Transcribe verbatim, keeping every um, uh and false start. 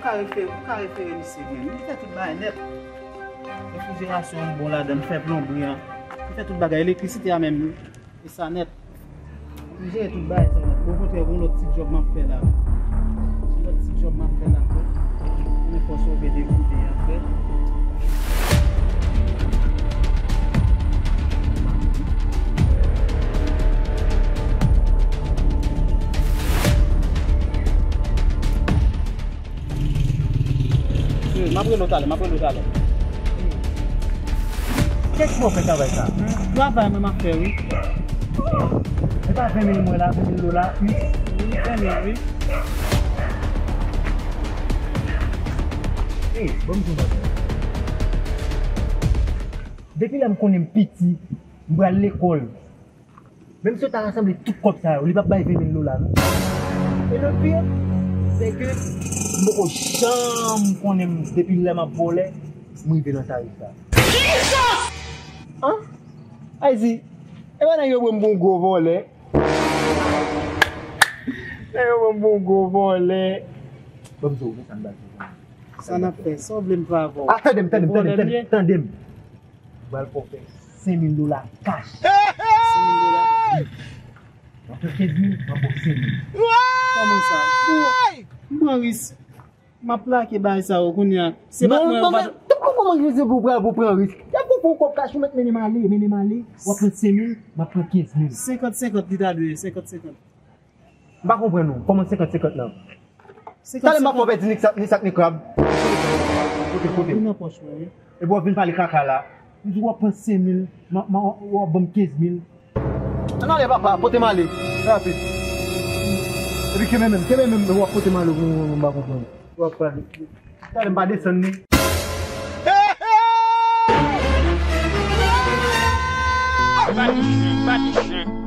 Ka refere, ou ka refere misye byen. Li fè tout bagay nèt. Refrijerasyon an bon ladan, li fè plonbri an. Li fè tout bagay, elektrisite a menm, li, li sa nèt. Li jere tout bagay sa nèt. Bon, okontrè, gon lòt ti djòb m ap fè la. Gon lòt ti djòb m ap fè la, frè. Mwen fòs ou byen dekoute an, frè. M ap rele w talè, m ap rele w talè. Kèk fwa w fè travay sa? Travay mwen m ap fè, wi. E pa ven mil mwen la, ven mil dola, wi. Wi, ven mil, wi. Ey, ban m di w yon bagay. Depi lè m konnen m piti, m pral lekòl. Menm si yo ta rasanble tout kòb sa yo, li p ap bay ven mil dola, non. E le pire, se ke m poko janm konnen m, depi lè m ap vòlè, m rive nan tarif sa. An? Ayiti, e pa nèg yo pran m pou yon gwo vòlè. Nèg yo pran m pou yon gwo vòlè. Bon, m di w, men sa m ba di w. Sa n ap fè? Sa w vle m fè avè w? Ah, tande m, tande m, tande m, tande m, tande m. M pral fè w fè senk mil dola kach. Senk mil dola? Wi. M ap fè kenz mil, m ap fè w senk mil. Kòman sa? Bon, m pran risk. M ap plake bagay sa yo kounye a. Se pa mwen, non, non, men, kòman, kòman risk pou pran, pou pran risk? Y ap pou, pou kòb kach ou mèt mennen m ale, mennen m ale. W ap pran senk mil, m ap pran kenz mil. Senkant senkant li ta dwe, senkant senkant. M pa konprann ou. Kòman senkant senkant nan? Talè m pa fè w pèdi ni sak, ni sak, ni krab. Kote, kote? Li nan pòch mwen, wi. Epi w ap vin pale kaka la. M di w ap pran senk mil, m a, m a, w ap ban m kenz mil. Ann ale, papa, pote m ale. Rapid. Epi kenbe menm, kenbe menm, w ap pote m ale, w, w, w, m pa konprann. W ap pale. Talè m pa desann li. Matichon, matichon.